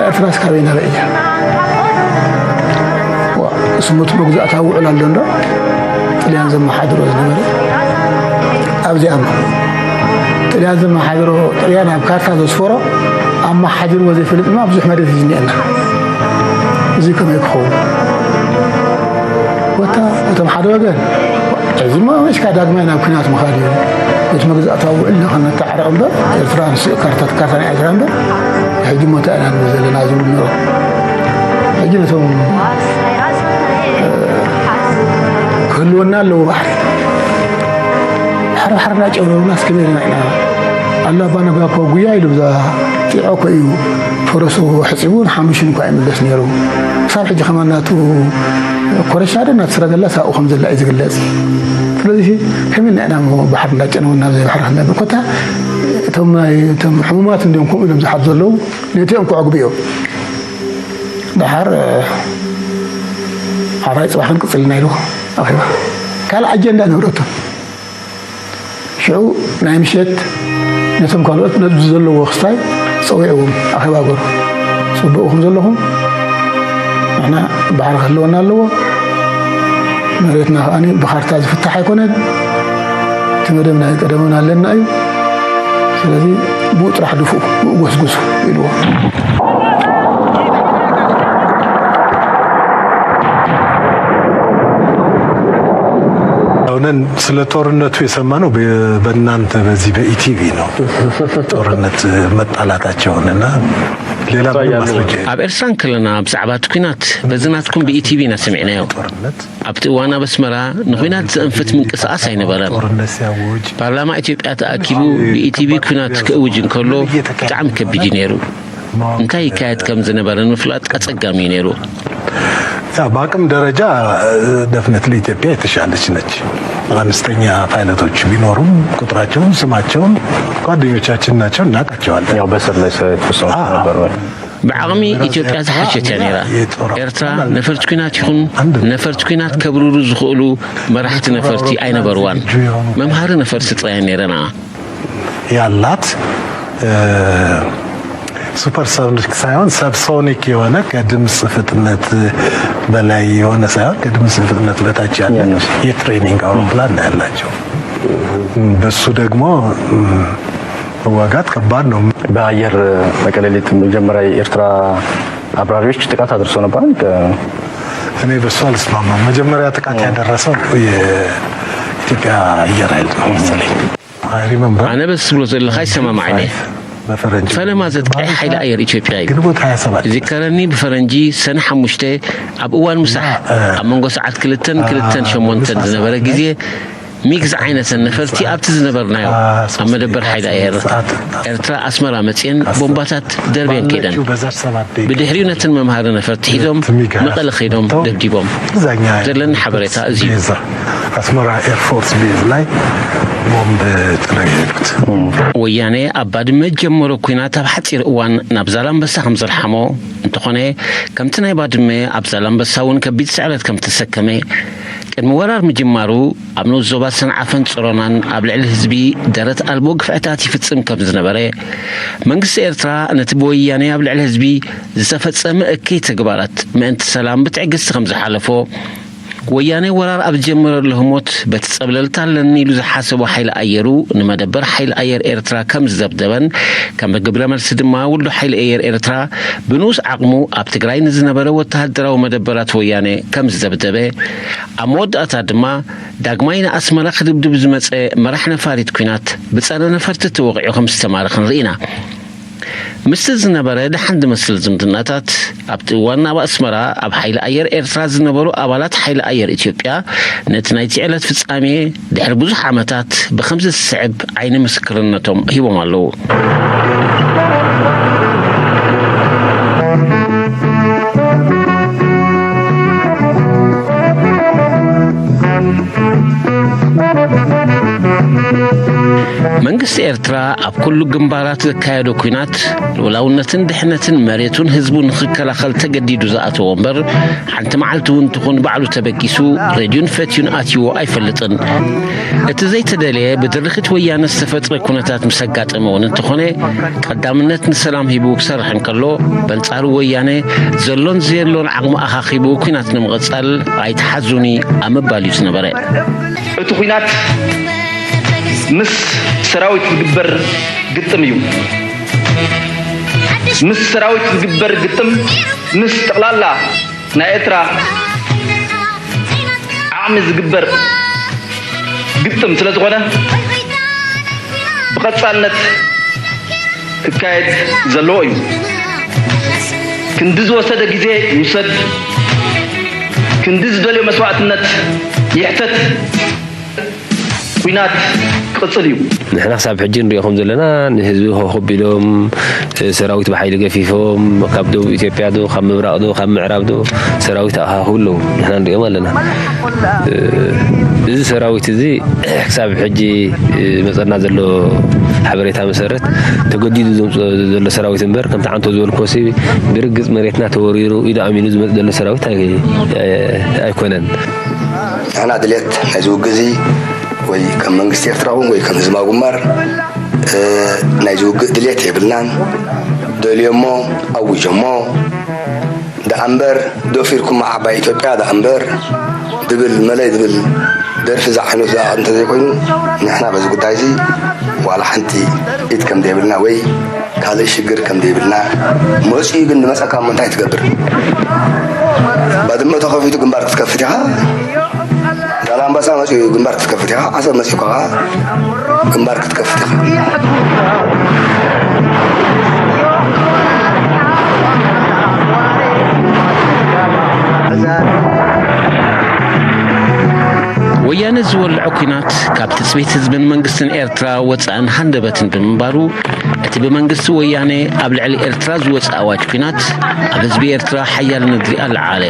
ኤርትራስ ካበይ ናበይ እያ? ዋ፣ ስሙት መግዛእታዊ ውዕል ኣሎ እንዶ? ጥልያን ዘመሓድሮ ዝነበረ ኣብዚኣ እሞ። ጥልያን ዘመሓድሮ፣ ጥልያን ኣብ ካርታ ዘስፈሮ ኣመሓዲርዎ ዘይፈልጥ ድማ ብዙሕ መሬት እዩ ዝኒኤና። እዚ ከመይ ክኸውን? ወታ እቶም ሓደ ወገን፣ ሕዚ እሞ እስካ ዳግማይ ናብ ኲናት ምኻድ እዩ። እቲ መግዛእታዊ ውዕል ከነተዓርቕ እምበር፣ ኤርትራ ንስ-፣ ካርታ፣ ካርታ ናይ ኤርትራ እምበር፣ ሕጂ እሞ እንታይ ኢና ንብል ዘለና ዝብሉ ነይሮም። ሕጂ ነቶም፣ እ፣ ክህልወና ኣለዎ ባሕሪ። ባሕሪ፣ ባሕሪ እናጨብረሩና እስከ መይና ኢና። ኣላ ኣባ ነጋ እኮ ጉያ ኢሉ ብዛ ጢዖ እኮ እዩ ፈረሱ ሕጺቡ ንሓሙሽን እኳ ይምለስ ነይሩ። ክሳብ ሕጂ ከማን ናቱ ኮረሻ ዶ ናቱ ሰረገላ ሳብኡ ከም ዘላ እዩ ዝግለጽ። ስለዚ ከመይ ኢና እሞ ባሕሪ እንዳጨነው ናብ ዘይባሕሪ ክንነብር? ኮታ እቶም ናይ፣ እቶም ሕሙማት እንዲዮም ከምኡ ኢሎም ዝሓቱ ዘለዉ፣ ነቲኦም ከዕግቡ እዮም። ደሓር፣ እ፣ ዓራይ ጽባሕ ክንቅጽል ኢና ኢሉ ኣኼባ። ካልእ ኣጀንዳ ነበረቶም። ሽዑ ናይ ምሸት ነቶም ካልኦት ነዚ ዘለዎ ክስታይ ጸዊዕዎም ኣኼባ ገሩ። ጽቡቕ ኢኹም ዘለኹም፣ ንሕና ባሕሪ ክህልወና ኣለዎ፣ መሬትና ከኣ ብኻርታ ዝፍታሕ ኣይኮነን፣ እቲ መደብ ናይ ቀደምና ኣለና እዩ። ስለዚ ብኡ ጥራሕ ድፍኡ፣ ብኡ ጎስጉሱ ኢልዎ። አሁንን ስለ ጦርነቱ የሰማነው በ-፣ በእናንተ በዚህ በኢቲቪ ነው። ጦርነት መጣላታቸውን እና ሌላ ምንም ማስረጃ የለም። ኣብ ኤርትራ እንከለና ብዛዕባ እቲ ኲናት በዚ ናትኩም ብኢቲቪ ኢና ሰሚዕናዮ። ጦርነት ኣብቲ እዋን ኣብ ኣስመራ ንኹናት ዘእንፍት ምንቅስቓስ ኣይነበረን። ጦርነት ሲያውጅ ፓርላማ ኢትዮጵያ ተኣኪቡ ብኢቲቪ ኲናት ክእውጅ እንከሎ ብጣዕሚ ከቢድ እዩ ነይሩ። እንታይ ይካየድ ከም ዝነበረ ንምፍላጥ ኣጸጋሚ እዩ ነይሩ። ያው በአቅም ደረጃ ደፍነትሊ ኢትዮጵያ የተሻለች ነች። አነስተኛ ፓይለቶች ቢኖሩም ቁጥራቸውን ስማቸውን ጓደኞቻችን ናቸው፣ እናውቃቸዋለን። ያው በስር ላይ ስራ የተሰሩ አዎ። ነበር ወይ? ብዓቕሚ ኢትዮጵያ ዝሓሸት እያ ነይራ። ኤርትራ ነፈርቲ ኲናት ይኹን ነፈርቲ ኲናት ከብርሩ ዝኽእሉ መራሕቲ ነፈርቲ ኣይነበርዋን። መምሃሪ ነፈርቲ ጥራይ ነይረና። ያላት፣ እ፣ ሱፐርሶኒክ ሳይሆን ሰብሶኒክ የሆነ ከድምፅ ፍጥነት በላይ የሆነ ሳይሆን ከድምፅ ፍጥነት በታች ያለ ያነሰ። የትሬኒንግ አውሮፕላን ነው ያላቸው። በሱ ደግሞ፣ እ፣ መዋጋት ከባድ ነው። በአየር በቀለሊት መጀመሪያ የኤርትራ አብራሪዎች ጥቃት አድርሰው ነበር። ከ- እኔ በሱ አልስማማም። መጀመሪያ ጥቃት ያደረሰው የኢትዮጵያ አየር ኃይል ነው መሰለኝ። I remember. ኣነ በዚ ትብሎ ዘለኻ ይሰማማዕን እየ። በፈረንጅ ፈለማ ዘጥቅዐ ሓይሊ ኣየር ኢትዮጵያ እዩ። ግንቦት ሃያ ሰባት ይዝከረኒ፣ ብፈረንጂ ሰነ ሓሙሽተ ኣብ እዋን ምሳሕ፣ ኣብ መንጎ ሰዓት ክልተን ክልተን ሸሞንተን ዝነበረ ግዜ፣ ሚግ ዝዓይነተን ነፈርቲ ኣብቲ ዝነበርናዮ ኣብ መደበር ሓይሊ ኣየር ኤርትራ ኣስመራ መጽየን ቦምባታት ደርብየን ከይደን። ብድሕሪኡ ነተን መምሃሪ ነፈርቲ ሒዞም መቐለ ከይዶም ደብዲቦም። ዘለኒ ሓበሬታ እዚ እዩ። ቤዝ፣ አስመራ ኤርፎርስ ቤዝ ላይ ቦምብ ጥለው የሄዱት። ወያኔ ኣብ ባድመ ጀመሮ ኲናት ኣብ ሓጺር እዋን ናብ ዛላምበሳ ከም ዘልሓሞ፣ እንተኾነ ከምቲ ናይ ባድመ ኣብ ዛላምበሳ እውን ከቢድ ስዕረት ከም ተሰከመ፣ ቅድሚ ወራር ምጅማሩ ኣብ ንኡስ ዞባ ሰንዓፈን ጽሮናን ኣብ ልዕሊ ህዝቢ ደረት ኣልቦ ግፍዕታት ይፍጽም ከም ዝነበረ፣ መንግስቲ ኤርትራ ነቲ ብወያኔ ኣብ ልዕሊ ህዝቢ ዝተፈጸመ እከይ ተግባራት ምእንቲ ሰላም ብትዕግስቲ ከም ዝሓለፎ፣ ወያኔ ወራር ኣብ ዝጀመረሉ ህሞት በቲ ጸብለልታ ኣለኒ ኢሉ ዝሓሰቦ ሓይሊ ኣየሩ ንመደበር ሓይሊ ኣየር ኤርትራ ከም ዝደብደበን ከም ግብረ መልሲ ድማ ውልዶ ሓይሊ ኣየር ኤርትራ ብንኡስ ዓቕሙ ኣብ ትግራይ ንዝነበረ ወተሃደራዊ መደበራት ወያኔ ከም ዝደብደበ፣ ኣብ መወዳእታ ድማ ዳግማይ ንኣስመራ ክድብድብ ዝመጸ መራሕ ነፋሪት ኲናት ብጸረ ነፈርቲ ተወቒዑ ከም ዝተማረኸን ርኢና። ምስቲ ዝነበረ ደሓን ዝመስል ዝምድናታት፣ ኣብቲ እዋን ኣብ ኣስመራ ኣብ ሓይሊ ኣየር ኤርትራ ዝነበሩ ኣባላት ሓይሊ ኣየር ኢትዮጵያ ነቲ ናይቲ ዕለት ፍጻሜ ድሕሪ ብዙሕ ዓመታት ብኸምዚ ዝስዕብ ዓይኒ ምስክርነቶም ሂቦም ኣለዉ። መንግስቲ መንግስቲ ኤርትራ ኣብ ኩሉ ግንባራት ዘካየዶ ኲናት፣ ልኡላውነትን ድሕነትን መሬቱን ህዝቡን ንኽከላኸል ተገዲዱ ዝኣተዎ እምበር፣ ሓንቲ መዓልቲ እውን ትኹን ባዕሉ ተበጊሱ ረድዩን ፈትዩን ኣትይዎ ኣይፈልጥን። እቲ ዘይተደልየ ብድርኺት ወያነ ዝተፈጥረ ኩነታት ምስ ኣጋጠመ እውን እንተኾነ፣ ቀዳምነት ንሰላም ሂቡ ክሰርሕ እንከሎ፣ በንጻሩ ወያነ ዘሎን ዘየሎን ዓቕሚ ኣኻኺቡ ኲናት ንምቕጻል ኣይትሓዙኒ ኣብ ምባል እዩ ዝነበረ። እቲ ኲናት ምስ ሰራዊት ዝግበር ግጥም እዩ። ምስ ሰራዊት ዝግበር ግጥም ምስ ጠቕላላ ናይ ኤርትራ ዓቕሚ ዝግበር ግጥም ስለ ዝኾነ፣ ብቐጻልነት ክካየድ ዘለዎ እዩ። ክንዲ ዝወሰደ ግዜ ይውሰድ፣ ክንዲ ዝደልዮ መስዋእትነት ይሕተት፣ ኲናት ክቕጽል እዩ። ንሕና ክሳብ ሕጂ ንሪኦ ከም ዘለና፣ ንህዝቢ ኮፍ ኣቢሎም፣ ሰራዊት ብሓይሊ ገፊፎም፣ ካብ ደቡብ ኢትዮጵያ ዶ፣ ካብ ምብራቕ ዶ፣ ካብ ምዕራብ ዶ፣ ሰራዊት ኣኻኽቡ ኣለዉ። ንሕና ንሪኦም ኣለና። እዚ ሰራዊት እዚ ክሳብ ሕጂ መጸና ዘሎ ሓበሬታ መሰረት፣ ተገዲዱ ዘምጽኦ ዘሎ ሰራዊት እምበር፣ ከምቲ ዓንቶ ዝበልክዎ ሲ ብርግጽ መሬትና ተወሪሩ ኢሉ ኣሚኑ ዝመጽእ ዘሎ ሰራዊት ኣይ-፣ ኣይኮነን። ንሕና ድሌት ናይዚ ውግእ እዚ ወይ ከም መንግስቲ ኤርትራ እውን ወይ ከም ህዝባዊ ግንባር፣ እ፣ ናይዚ ውግእ ድሌት የብልናን። ደልዮሞ፣ ኣውጆሞ፣ ደኣ እምበር፣ ደፊርኩማ ዓባይ ኢትዮጵያ ደኣ እምበር ድብል መለይ ድብል ደርፊ ዝዓይነቱ ደኣ እንተዘይኮይኑ፣ ንሕና በዚ ጉዳይ እዚ ዋላ ሓንቲ ኢድ ከም ዘይብልና ወይ ካልእ ሽግር ከም ዘይብልና፣ መጺኡ ግን ንመጸካ እሞ እንታይ ትገብር? ባድመ ተኸፊቱ ግንባር ክትከፍት ኢኻ? ዛላምበሳ መጺኡ ግንባር ክትከፍት ኢኻ? ዓሰብ መጺኡ ከኣ ግንባር ክትከፍት ኢኻ? ወያነ ዝወልዖ ኲናት ካብ ትጽቢት ህዝብን መንግስትን ኤርትራ ወጻእን ሃንደበትን ብምንባሩ፣ እቲ ብመንግስቲ ወያነ ኣብ ልዕሊ ኤርትራ ዝወጸ ኣዋጅ ኲናት ኣብ ህዝቢ ኤርትራ ሓያል ነድሪ ኣለዓለ።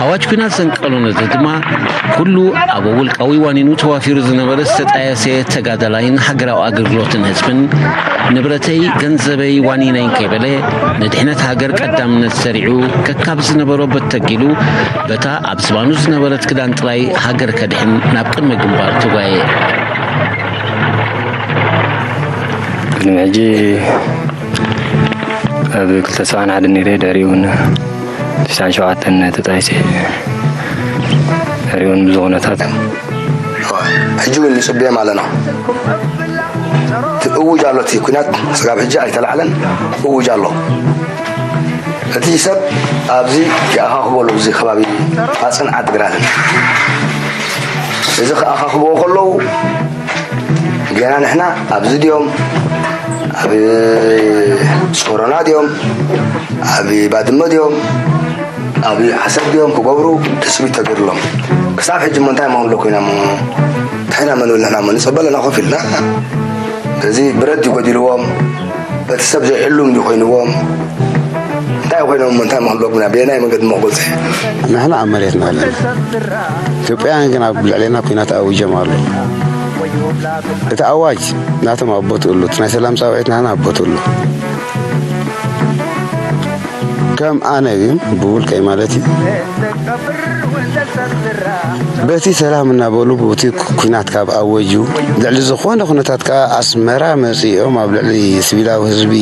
ኣዋጅ ኲናት ዘንቀሎ ነድሪ ድማ፣ ኩሉ ኣብ ውልቃዊ ዋኒኑ ተዋፊሩ ዝነበረ ዝተጣየሰ ተጋዳላይን ሃገራዊ ኣገልግሎትን ህዝብን፣ ንብረተይ ገንዘበይ ዋኒነይ ከይበለ፣ ንድሕነት ሃገር ቀዳምነት ሰሪዑ፣ ከካብ ዝነበሮ በተጊሉ፣ በታ ኣብ ዝባኑ ዝነበረት ክዳን ጥራይ ሃገር ከድሕን ናብ ቅድመ ግንባር ተጓየ። ቅድሚ ሕጂ ኣብ ክልተ ሰብዓን ሓደን ነይረ፣ ድሕሪኡ እውን ትሽዓን ሸውዓተን ተጣይሰ፣ ድሕሪኡ እውን ብዙ ኩነታት። ሕጂ እውን ንጽበዮም ኣለና። እቲ እውጅ ኣሎ፣ እቲ ኲናት ስጋብ ሕጂ ኣይተላዕለን፣ እውጅ ኣሎ። እቲ ሰብ ኣብዚ ይኣኻኽቦ ኣሎ፣ እዚ ከባቢ ፋጽን ዓድግራትን። እዚ ከኣኻኽብዎ ከለዉ፣ ገና ንሕና ኣብዚ ድዮም፣ ኣብ ጾሮና ድዮም፣ ኣብ ባድመ ድዮም፣ ኣብ ዓሰብ ድዮም ክገብሩ ትጽቢት ተገይሩሎም። ክሳብ ሕጂ እሞ እንታይ እሞ ንብሎ ኮይና እሞ፣ ንሕና መን ንብል፣ ንሕና እሞ ንጸበ ኣለና ኮፍ ኢልና። እዚ ብረት ድዩ ጎዲልዎም? በቲ ሰብ ዘይሕሉም ድዩ ኮይንዎም? እንታይ ኮይኖም እሞ እንታይ እሞ ክብለኩም ኢና? በየናይ መንገዲ እሞ ክገልጸ? ንሕና ኣብ መሬትና ኣለና። ኢትዮጵያውያን ግን ኣብ ልዕሌና ኲናት ኣዊጆም ኣለዉ። እቲ ኣዋጅ ናቶም ኣብ ቦትኡ ኣሎ። እቲ ናይ ሰላም ጻውዒት ናህና ኣብ ቦትኡ ኣሎ። ከም ኣነ ግን ብውልቀይ ማለት እዩ፣ በቲ ሰላም እናበሉ ብቲ ኩ-፣ ኩናት ካብ ኣወጁ፣ ልዕሊ ዝኾነ ኩነታት ከኣ ኣስመራ መጺኦም ኣብ ልዕሊ ሲቪላዊ ህዝቢ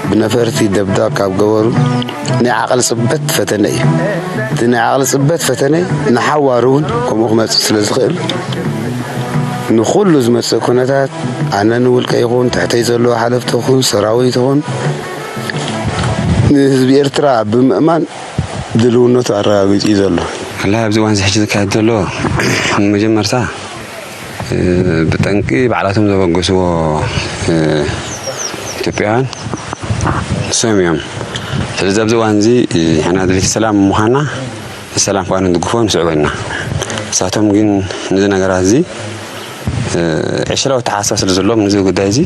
ብነፈርቲ ደብዳብ ካብ ገበሩ፣ ናይ ዓቕሊ ጽበት ፈተነ እዩ። እቲ ናይ ዓቕሊ ጽበት ፈተነ ንሓዋሩ እውን ከምኡ ክመጽእ ስለ ዝኽእል፣ ንኹሉ ዝመጽእ ኩነታት ኣነ ንውልቀ ይኹን፣ ትሕተይ ዘለዉ ሓለፍቲ ይኹን፣ ሰራዊት ይኹን፣ ንህዝቢ ኤርትራ ብምእማን ድልውነቱ ኣረጋጊጹ እዩ ዘሎ። ኣላ ኣብዚ እዋን እዚ ሕጂ ዝካየድ ዘሎ፣ መጀመርታ፣ እ፣ ብጠንቂ ባዕላቶም ዘበገስዎ፣ እ፣ ኢትዮጵያውያን ንሶም እዮም። ስለዚ ኣብዚ እዋን እዚ፣ እ፣ ንሕና ደለይቲ ሰላም ምዃንና፣ ንሰላም ከኣ ንድግፎ ንስዕቦ ኢና። ንሳቶም ግን ነዚ ነገራት እዚ፣ እ፣ ዕሽራዊ ኣተሓሳስባ ስለ ዘለዎም ነዚ ጉዳይ እዚ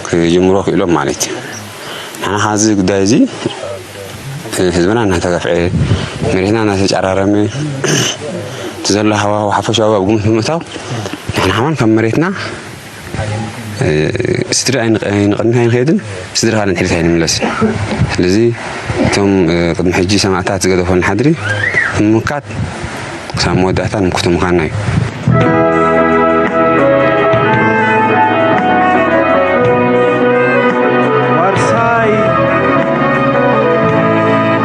ክጅምሮ ክኢሎም ማለት እዩ። ንሕና ኸዓ እዚ ጉዳይ እዚ፣ እ፣ ህዝብና እናተጋፍዐ፣ መሬትና እናተጫራረመ፣ እቲ ዘሎ ሃዋህው ሓፈሻዊ ኣብ ግምት ብምእታው፣ ንሕና ከማን ካብ መሬትና ስድሪ ኣይንቐ-፣ ኣይንቐድምን ኣይንኸይድን፣ ስድሪ ካልእ ንድሕሪት ኣይንምለስን። ስለዚ እቶም፣ እ፣ ቅድሚ ሕጂ ሰማእታት ዝገደፉልና ሓድሪ ንምምካት ክሳብ መወዳእታ ንምክቶ ምዃንና እዩ። ዋርሳይ፣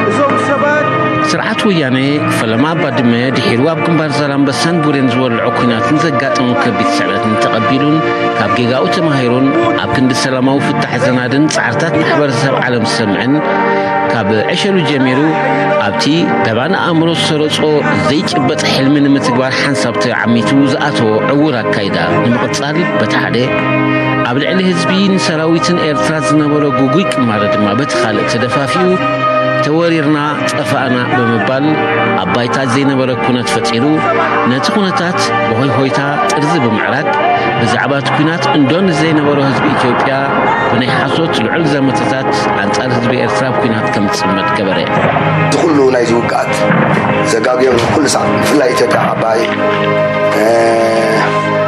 እዞም ሰባት ስርዓት ወያነ ፈለማ ኣብ ባድመ ድሒሩ ኣብ ግንባር ዛላምበሳን ቡሬን ዝወልዖ ኲናትን ዘጋጠሞ ከቢድ ስዕረትን ተቐቢሉን ካብ ጌጋኡ ተማሂሩን ኣብ ክንዲ ሰላማዊ ፍታሕ ዘናድን ጻዕርታት ማሕበረሰብ ዓለም ዝሰምዕን ካብ ዕሸሉ ጀሚሩ ኣብቲ ደባን ኣእምሮ ዝሰረጾ ዘይጭበጥ ሕልሚ ንምትግባር ሓንሳብ ተዓሚቱ ዝኣተዎ ዕዉር ኣካይዳ ንምቕጻል በቲ ሓደ፣ ኣብ ልዕሊ ህዝቢ ንሰራዊትን ኤርትራ ዝነበሮ ግጉይ ቅማረ ድማ በቲ ካልእ ተደፋፊኡ፣ ተወሪርና ጠፋእና ብምባል ኣብ ባይታ ዘይነበረ ኩነት ፈጢሩ፣ ነቲ ኩነታት ብሆይሆይታ ጥርዚ ብምዕራግ፣ ብዛዕባ እቲ ኩናት እንዶ ንዘይነበሮ ህዝቢ ኢትዮጵያ ብናይ ሓሶት ልዑል ዘመተታት ኣንጻር ህዝቢ ኤርትራ ኣብ ኩናት ከም ዝጽመድ ገበረ። እዚ ኩሉ ናይዚ ውግኣት ዘጋግዮም ኩሉ ሳዕ ብፍላይ ኢትዮጵያ ዓባይ፣ እ፣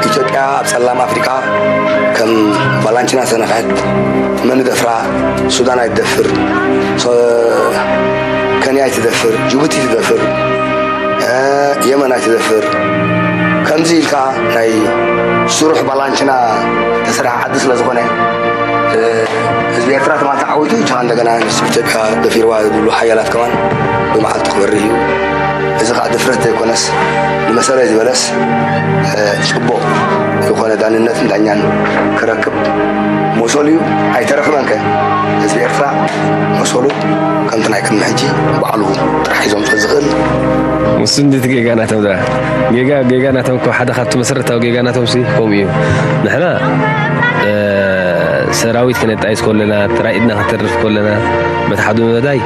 ኢትዮጵያ ኣብ ጸላም ኣፍሪቃ ከም ባላንቺና ዝተነኽሐት፣ መን ይደፍራ? ሱዳን ኣይትደፍር፣ ሶ-፣ ከንያ ኣይትደፍር፣ ጅቡቲ ትደፍር፣ እ፣ የመን ኣይትደፍር። ከምዚ ኢልካ ናይ ስሩሕ ባላንቺና ተሰሪሓ ዓዲ ስለ ዝኾነ፣ እ፣ ህዝቢ ኤርትራ ትማል ተዓዊቱ፣ ቻ እንደገና ንህዝቢ ኢትዮጵያ ደፊርዋ ዝብሉ ሓያላት ከማን ብመዓልቲ ክበርህ እዩ። እዚ ከዓ ድፍረት ዘይኮነስ፣ ንመሰለ ዝበለስ፣ እ፣ ጽቡቕ ዝኾነ ዳንነትን ዳኛን ክረክብ መሰሉ እዩ። ኣይተረኽበን ከ ህዝቢ ኤርትራ መሰሉ ከምቲ ናይ ቅድሚ ሕጂ ባዕሉ ጥራሕ እዩ ዘምጽኦ ዝኽእል። ምስ እንድቲ ጌጋ ናቶም ደኣ፣ ጌጋ፣ ጌጋ ናቶም እኮ ሓደ ካብቲ መሰረታዊ ጌጋ ናቶም ሲ ከምኡ እዩ። ንሕና፣ እ፣ ሰራዊት ክነጣይስ ከለና፣ ጥራይ ኢድና ከተርፍ ከለና፣ በቲ ሓደ መዳይ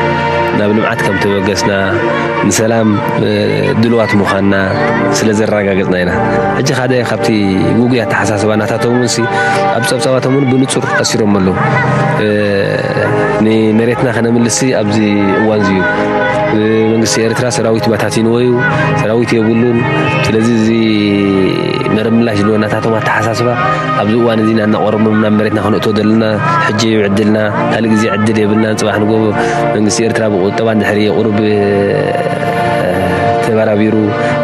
ናብ ልምዓት ከም ተበገስና፣ ንሰላም፣ እ፣ ድልዋት ምዃንና ስለ ዘረጋገጽና ኢና። ሕጂ ሓደ ካብቲ ውጉይ ኣተሓሳስባ ናታቶም እውን ሲ ኣብ ጸብጻባቶም እውን ብንጹር ኣሲሮም ኣለዉ። እ፣ ንመሬትና ከነምልስ ሲ ኣብዚ እዋን እዚ እዩ። እ፣ መንግስቲ ኤርትራ ሰራዊት በታቲንዎ እዩ፣ ሰራዊት የብሉን። ስለዚ እዚ መረብ ምላሽ ዝብሎ ናታቶም ኣተሓሳስባ ኣብዚ እዋን እዚ እናቆረብና ናብ መሬትና ከነእቶ ዘለና፣ ሕጂ እዩ ዕድልና፣ ካልእ ግዜ ዕድል የብልናን። ጽባሕ ንጎ መንግስቲ ኤርትራ ብቁጠባ እንድሕሪ ቁሩብ፣ እ፣ ተበራቢሩ፣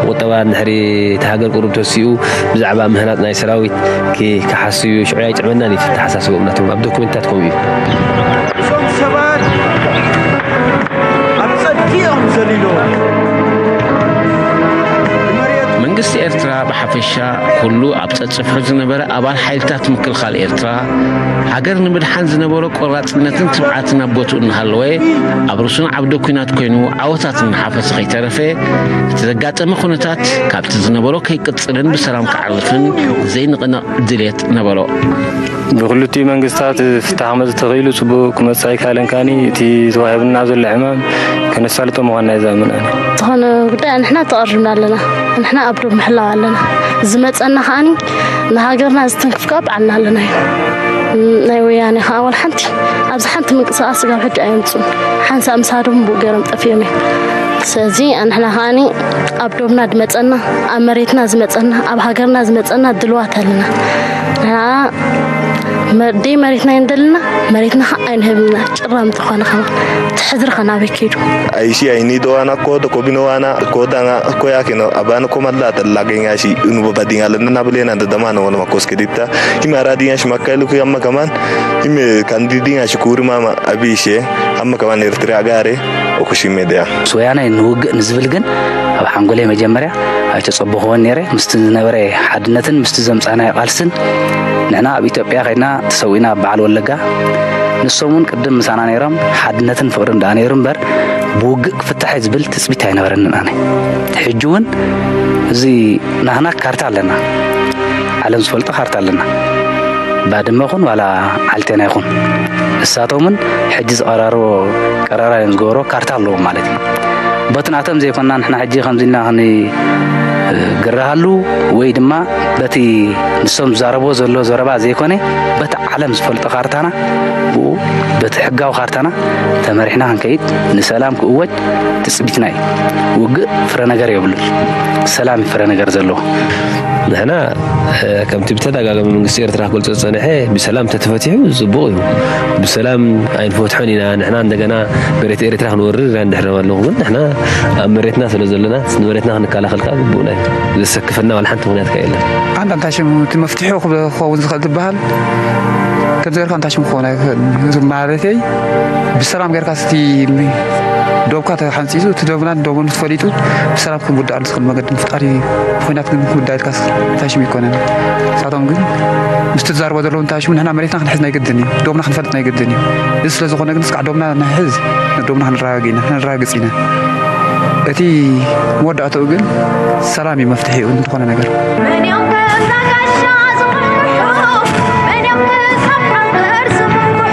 ብቁጠባ እንድሕሪ እቲ ሃገር ቁሩብ ተሲኡ፣ ብዛዕባ ምህናጽ ናይ ሰራዊት ኪ-፣ ክሓስብ እዩ። ሽዑ ኣይጥዕመናን እዩ እቲ ኣተሓሳስብኦም ናቶም። ኣብ ዶክመንትታት ከምኡ እዩ። እዞም ሰባት ኣብ ጸድፊ እዮም ዘሊሎም። መሬት መንግስቲ ኤርትራ ብሓፈሻ ኩሉ ኣብ ጸጽፍሑ ዝነበረ ኣባል ሓይልታት ምክልኻል ኤርትራ፣ ሃገር ንምድሓን ዝነበሮ ቆራጽነትን ትብዓትን ኣብ ቦትኡ እናሃለወ፣ ኣብ ርሱን ዓውደ ኲናት ኮይኑ ዓወታት እናሓፈሰ ከይተረፈ፣ እቲ ዘጋጠመ ኩነታት ካብቲ ዝነበሮ ከይቅጽልን ብሰላም ክዓርፍን ዘይንቕነቕ ድልየት ነበሮ። ብክልቲኡ መንግስታት ፍታሕ ክመጽእ ተኽኢሉ ጽቡቕ ክመጽእ ኣይከኣለን። ካኒ እቲ ተዋሂቡና ዘሎ ዕማም ከነሳልጦ ምዃንና እየ ዝኣምን ኣነ። ዝኾነ ጉዳይ ንሕና ተቐሪብና ኣለና። ንሕና ኣብ ዶብ ምሕላው ኣለና። ዝመጸና ከኣኒ ንሃገርና ዝትንክፍ ከዓ ባዕልና ኣለና እዩ። ናይ ወያኔ ከዓ ወላ ሓንቲ ኣብዚ ሓንቲ ምንቅስቃስ ስጋብ ሕጂ ኣየምፅኡን። ሓንሳእ ምሳዶም ብኡ ገይሮም ጠፊኦም እዮም። ስለዚ ንሕና ከኣኒ ኣብ ዶብና ዝመጸና፣ ኣብ መሬትና ዝመጸና፣ ኣብ ሃገርና ዝመጸና ድልዋት ኣለና። ንሕና መ-፣ ደይ መሬትና እየ እንደልና፣ መሬትና ከዓ ኣይንህብና። ጭራም እንተኾነ ከማን እቲ ሕድሪ ከ ናበይ ከይዱ? Aishi aini doana kodo kobino wana koda nga koya kino abana komalla talla genga shi unu babadinga landa na bulena da dama na wala makos kedita ima radinga shi makailu ku amma kaman ime kandidinga shi kuri mama abishe amma kaman Eritrea gare okushime dea. ወያነ ንውግእ ንዝብል ግን ኣብ ሓንጎለይ መጀመርያ ኣይተጸበኽዎን ነይረ። ምስቲ ዝነበረ ሓድነትን ምስቲ ዘምጻናዮ ቃልስን ንሕና ኣብ ኢትዮጵያ ከይድና ተሰዊእና ኣብ በዓል ወለጋ፣ ንሶም እውን ቅድም ምሳና ነይሮም ሓድነትን ፍቕርን ደኣ ነይሩ እምበር ብውግእ ክፍታሕ እዩ ዝብል ትጽቢት ኣይነበረንን ኣነ። ሕጂ እውን እዚ ናህና ካርታ ኣለና፣ ዓለም ዝፈልጦ ካርታ ኣለና። ባድመ ይኹን ዋላ ዓልቴና ይኹን እሳቶምን ሕጂ ዝቐራርቦ ቀረራ እዮም ዝገብሮ ካርታ ኣለዎም ማለት እዩ። በቲ ናቶም ዘይኮንና ንሕና ሕጂ ከምዚ ኢልና ክን-፣ እ፣ ግርሃሉ ወይ ድማ በቲ ንሶም ዝዛረብዎ ዘሎ ዘረባ ዘይኮነ፣ በቲ ዓለም ዝፈልጦ ካርታና፣ ብኡ በቲ ሕጋዊ ካርታና ተመሪሕና ክንከይድ፣ ንሰላም ክእወጅ ትጽቢትና እዩ። ውግእ ፍረ ነገር የብሉን። ሰላም እዩ ፍረ ነገር ዘለዎ። ንሕና ከምቲ ብተደጋጋሚ መንግስቲ ኤርትራ ክገልጾ ዝጸንሐ፣ ብሰላም ተተፈቲሑ ጽቡቕ እዩ። ብሰላም ኣይንፈትሖን ኢና። ንሕና እንደገና መሬት ኤርትራ ክንወርር ኢና እንድሕር ኣለኹ። ግን ንሕና ኣብ መሬትና ስለ ዘለና፣ ንመሬትና ክንከላኸል ከኣ ግቡእና እዩ። ዘሰክፈና ዋላ ሓንቲ ምኽንያት ከ የለን። ኣንታ እንታይ ሽም እቲ መፍትሒ ክብ-፣ ክኸውን ዝኽእል ዝበሃል፣ ከምዚ ጌርካ እንታይ ሽም ክኸውን ኣይኽእልን። ማለተይ፣ ብሰላም ጌርካ እስቲ ዶብካ ተሓንጺጹ፣ እቲ ዶብናን ዶቦን ተፈሊጡ፣ ብሰላም ክንውድኣሉ ዝኽእል መገዲ ምፍጣር እዩ። ብኹናት ግን ክውዳእ ኢልካስ እንታይ ሽም ይኮነን። ንሳቶም ግን ምስቲ ዝዛረቦ ዘለዉ እንታይ ሽም ንሕና መሬትና ክንሕዝ ናይ ግድን እዩ። ዶብና ክንፈልጥ ናይ ግድን እዩ። እዚ ስለ ዝኾነ ግን እስካዕ ዶብና ንሕዝ፣ ዶብና ክንረጋግእ ኢና፣ ክንረጋግጽ ኢና። እቲ መወዳእታኡ ግን ሰላም እዩ መፍትሒኡ ዝኾነ ነገር። መን እዮም ከምዛ ጋሻ ዝኹሕኩሑ? መን እዮም ክሳብ ሓንገር ዝኹሕኩሑ?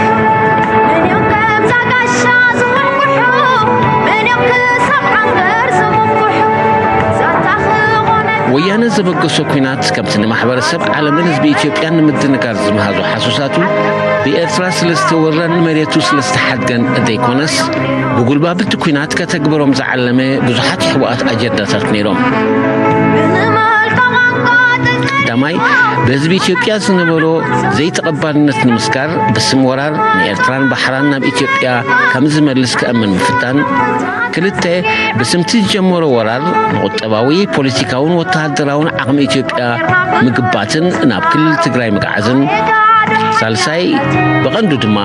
መን እዮም ከምዛ ጋሻ ዝኹሕኩሑ? መን እዮም ክሳብ ሓንገር ዝኹሕኩሑ? ዛታ ክኾነ ወያነ ዘበገሶ ኲናት ከምቲ ንማሕበረሰብ ዓለምን ህዝቢ ኢትዮጵያን ንምድንጋር ዝመሃዞ ሓሶሳቱ ብኤርትራ ስለ ዝተወረረን መሬቱ ስለ ዝተሓድገን ዘይኮነስ ብጉልባብቲ ኲናት ከተግብሮም ዝዓለመ ብዙሓት ሕቡኣት ኣጀንዳታት ነይሮም። ቀዳማይ፣ ብህዝቢ ኢትዮጵያ ዝነበሮ ዘይተቐባልነት ንምስጋር ብስም ወራር ንኤርትራን ባሕራን ናብ ኢትዮጵያ ከም ዝመልስ ከእምን ምፍታን። ክልተ፣ ብስምቲ ዝጀመሮ ወራር ንቁጠባዊ፣ ፖለቲካውን ወተሃደራውን ዓቕሚ ኢትዮጵያ ምግባትን ናብ ክልል ትግራይ ምግዓዝን። ሳልሳይ፣ ብቐንዱ ድማ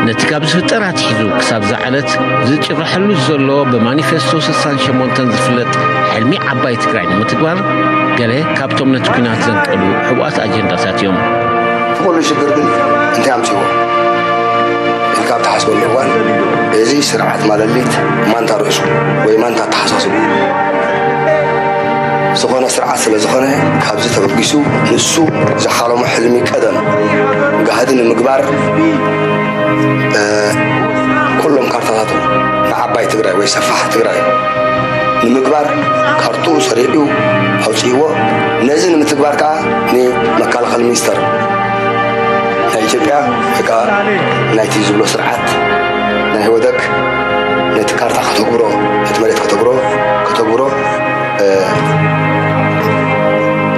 ነቲ ካብ ዝፍጠር ኣትሒዙ ክሳብ ዝዓለት ዝጭረሐሉ ዘሎ ብማኒፌስቶ ስሳን ሸሞንተን ዝፍለጥ ሕልሚ ዓባይ ትግራይ ንምትግባር ገለ ካብቶም ነቲ ኲናት ዘንቀሉ ሕቡኣት ኣጀንዳታት እዮም። እቲ ኩሉ ሽግር ግን እንታይ ኣምፅዎ ኢልካ ኣብ ትሓስበሉ እዋን፣ እዚ ስርዓት ማለሊት ማንታ ርእሱ ወይ ማንታ ኣተሓሳስቡ ዝኾነ ስርዓት ስለ ዝኾነ፣ ካብዚ ተበጊሱ ንሱ ዝሓለሞ ሕልሚ ቀደም ጋህዲ ንምግባር፣ እ፣ ኩሎም ካርታታቱ ንዓባይ ትግራይ ወይ ሰፋሕ ትግራይ ንምግባር ካርትኡ ሰሪዑ ኣውፅእዎ። ነዚ ንምትግባር ከዓ ንመከላኸሊ ሚኒስተር ናይ ኢትዮጵያ ወይ ከዓ ናይቲ ዝብሎ ስርዓት ናይ ህወደግ ነቲ ካርታ ከተግብሮ፣ ነቲ መሬት ከተግብሮ፣ ከተግብሮ፣ እ፣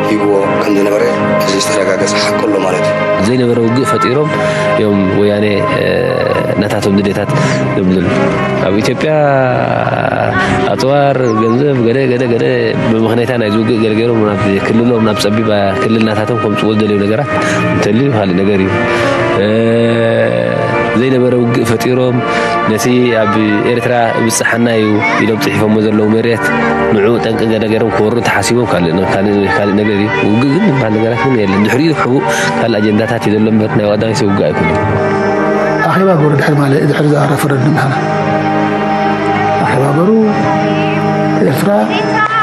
ሂብዎ ከም ዝነበረ እዚ ዝተረጋገጸ ሓቂ ኣሎ ማለት እዩ። ዘይነበረ ውግእ ፈጢሮም እዮም ወያነ፣ እ፣ ናታቶም ድሌታት ዘብልሉ። ኣብ ኢትዮጵያ ኣጽዋር፣ ገንዘብ፣ ገለ፣ ገለ፣ ገለ ብምኽንያታ ናይዚ ውግእ ገለ ገይሮም ናብ ክልሎም፣ ናብ ጸቢባ ክልል ናታቶም ከምጽእዎ ዝደለዩ ነገራት እንተልዩ ካልእ ነገር እዩ። እ፣ ዘይነበረ ውግእ ፈጢሮም ነቲ ኣብ ኤርትራ ይብጽሓና እዩ ኢሎም ጽሒፎሞ ዘለዉ መሬት ንዕኡ ጠንቂ ገለ ገይሮም ክወሩ እንተሓሲቦም ካልእ ነ-፣ ካልእ፣ ካልእ ነገር እዩ። ውግእ ግን ዝበሃል ነገራት ግን የለን። ድሕሪኡ ሕቡእ ካልእ ኣጀንዳታት እዩ ዘሎ እምበር ናይ ቀዳማይ ውግእ ኣይኮነን። ኣኼባ ገሩ ድሕሪ ማለት ድሕሪ እዛ ረፈረንዱም ንሕና ኣኼባ ገሩ ኤርትራ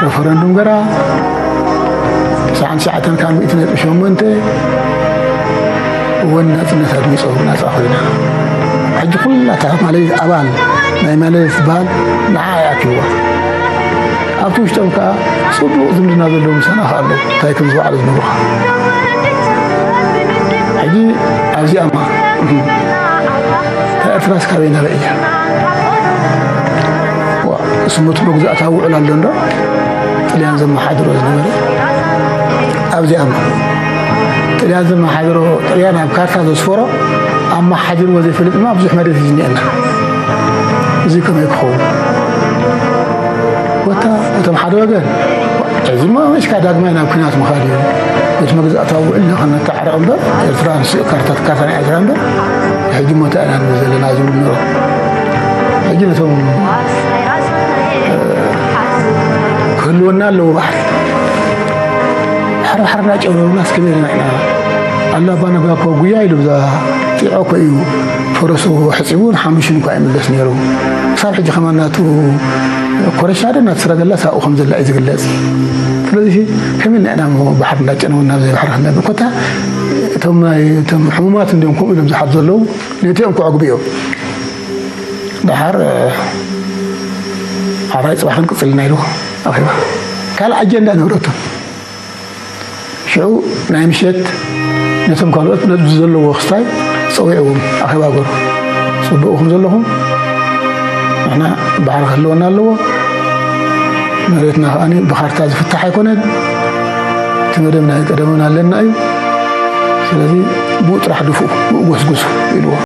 ረፈረንዱም ገራ ትስዓን ትሽዓተን ካብ ሚእቲ ነጥቢ ሸሞንተ እውን ናጽነት ኣድሚጾም ናጻ ኮይና። ሕጂ ኩላታ ማለት ኣባል ናይ ማለት በዓል ንዓ ይኣክብዋ። ኣብቲ ውሽጦም ከኣ ጽቡቕ ዝምድና ዘለዎም ምሳና ከኣ ኣለዉ። እንታይ ከም ዝበዓሉ ዝነግሩኻ። ሕጂ ኣብዚኣማ፣ እታ ኤርትራስ ካበይ ናበይ እያ? ዋ፣ ስሙት መግዛእታዊ ውዕል ኣሎ እንዶ? ጥልያን ዘመሓድሮ ዝነበረ። ኣብዚኣማ፣ ጥልያን ዘመሓድሮ፣ ጥልያን ኣብ ካርታ ዘስፈሮ፣ ኣመሓዲርዎ ዘይፈልጥ ድማ ብዙሕ መሬት እዩ ዝኒኤና። እዚ ከመይ ክኸውን? ወታ እቶም ሓደ ወገን፣ ሕዚማ ወይስካ ዳግማይ ናብ ኲናት ምኻድ እዩ። እቲ መግዛእታዊ ውዕል ንኽንተዓረቕ እምበር፣ ኤርትራ ንስኡ ካርታ ትካታ ናይ ኤርትራ እምበር፣ ሕጂ ሞ እንታይ ኢና ንብል ዘለና ዝብሉ ነይሮም። ሕጂ ነቶም፣ እ፣ ክህልወና ኣለዎ ባሕሪ። ባሕሪ ባሕርና ጨብረሩና እስከ በልና ኢና። ኣላ ኣባ ነጋ እኮ ጉያ ኢሉ ብዛ ጢዖ እኮ እዩ ፈረሱ ሕጺቡ ንሓሙሽን እኳ ይምለስ ነይሩ። ክሳብ ሕጂ ከማን ናቱ ኮረሻ ዶ ናቱ ሰረገላ ሳብኡ ከም ዘላ እዩ ዝግለጽ። ስለዚ ከመይ ኢና እሞ ባሕሪ እንዳጨነወና ኣብ ዘይባሕሪ ክንነብር? ኮታ እቶም ናይ፣ እቶም ሕሙማት እንዲዮም ከምኡ ኢሎም ዝሓቱ ዘለዉ፣ ነቲኦም ከዕግቡ እዮም። ደሓር፣ እ፣ ሓራይ ጽባሕ ክንቅጽል ኢና ኢሉ ኣኼባ። ካልእ ኣጀንዳ ነበረቶም። ሽዑ ናይ ምሸት ነቶም ካልኦት ነዚ ዘለዎ ክስታይ ጸዊዕዎም ኣኼባ ገሩ። ጽቡቕ ኢኹም ዘለኹም፣ ንሕና ባሕሪ ክህልወና ኣለዎ፣ መሬትና ከኣ ብካርታ ዝፍታሕ ኣይኮነን፣ እቲ መደብ ናይ ቀደምና ኣለና እዩ። ስለዚ ብኡ ጥራሕ ድፍኡ፣ ብኡ ጎስጉሱ ኢልዎ።